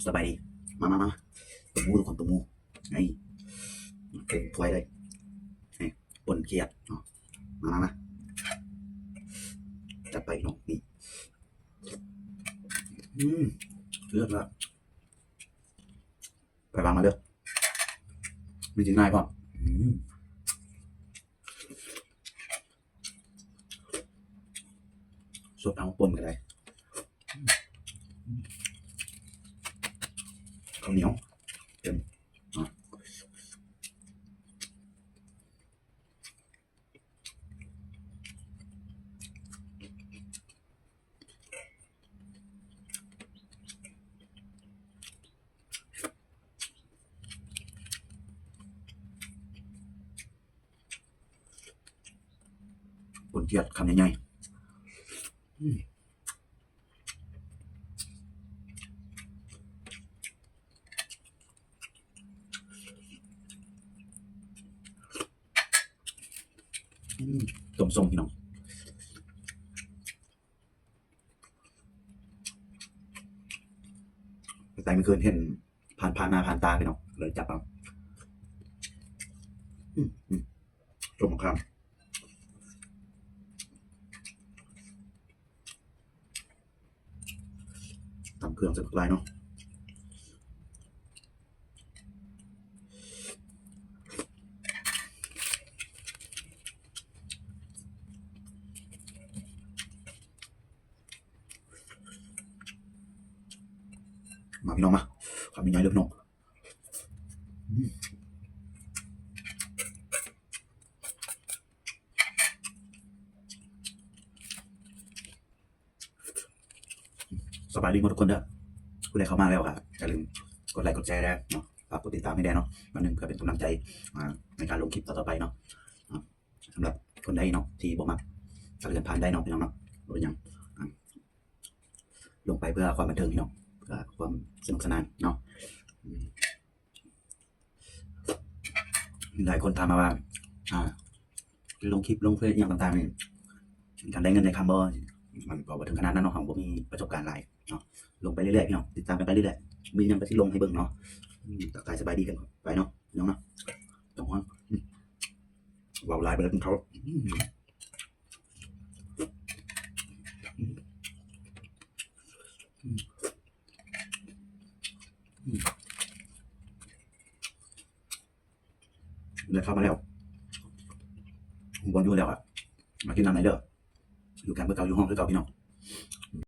ສະບາຍດີ ມາ ມາ ມາ ມາ ຕົ້ມໝູ ທຸກຄົນ ຕົ້ມໝູ ນີ້ ເຕັມຖ້ວຍເລີຍ ນີ້ ປົ່ນຂຽດເນາະ ມາ ມາ ມາ ຈັດໄປພີ່ນ້ອງ ນີ້ ອືມ ເລີດລະ ໄປວາງມາເດີ ມີຈິງງ່າຍພ້ອມ ອືມ. ສົດເອົາ ປົ່ນກໍໄດ້ ເຂົ້າໜຽວ ເຕັມ ປົ່ນຂຽດຄຳໃຫຍ່ໆ ອືມ ອືມ ຕົ້ມສົ້ມ ພີ່ນ້ອງ ໄປໃຕ້ມື້ຄືນເຫັນຜ່ານ ຜ່ານໜ້າຜ່ານຕາພີ່ນ້ອງ ເລີຍຈັບເອົາ ອືມ ອືມ ສົ້ມໝາກຂາມ ຕຳເຄື່ອງໃສ່ບັກຫຼາຍເນາະ ມາພີ່ນ້ອງມາ ຄຳໃຫຍ່ໆເດີພີ່ນ້ອງ ອືມ ສະບາຍດີໝົດທຸກຄົນເດີ ຜູ້ໃດເຂົ້າມາແລ້ວກໍຢ່າລືມກົດໄລກົດແຊແດ່ເນາະ ຝາກກົດຕິດຕາມໃຫ້ແດ່ເນາະ ອັນໜຶ່ງເພື່ອເປັນກຳລັງໃຈ ອ່າ ໃນການລົງຄລິບຕໍ່ໆໄປເນາະ ອ່າ ສຳລັບຄົນໃດເນາະທີ່ບໍ່ມັກ ກໍເລື່ອນຜ່ານໄດ້ເນາະ ພີ່ນ້ອງເນາະ ບໍ່ເປັນຫຍັງ ອ່າ ລົງໄປເພື່ອຄວາມບັນເທີງພີ່ນ້ອງ ເພື່ອຄວາມສະໜຸກສະໜານເນາະ ອືມ ຫຼາຍຄົນຖາມມາວ່າ ອ່າ ລົງຄລິບລົງເຟສອີ່ຫຍັງຕ່າງໆນີ້ ການໄດ້ເງິນໄດ້ຄຳບໍ່? ມັນກໍບໍ່ເຖິງຂະໜາດນັ້ນເນາະ ເຮົາບໍ່ມີປະສົບການຫຼາຍເນາະ ລົງໄປເລື້ອຍໆ ພີ່ນ້ອງ ຕິດຕາມກັນໄປເລື້ອຍໆ ມີຫຍັງກໍຊິລົງໃຫ້ເບິ່ງເນາະ ອືມ ທັກທາຍສະບາຍດີກັນໄປເນາະ ພີ່ນ້ອງເນາະ ຕ້ອງຫວງ ອືມ ເວົ້າຫຼາຍບໍ່ໄດ້ກິນເຂົ້າ ອືມ ອືມ ອືມ ອືມ ໄດ້ເຂົ້າມາແລ້ວ ບໍ່ຢູ່ແລ້ວອະ ມາກິນນຳໄດ້ເດີ ຢູ່ແຄມເກົ່າ ຢູ່ຫ້ອງຄືເກົ່າ ພີ່ນ້ອງ.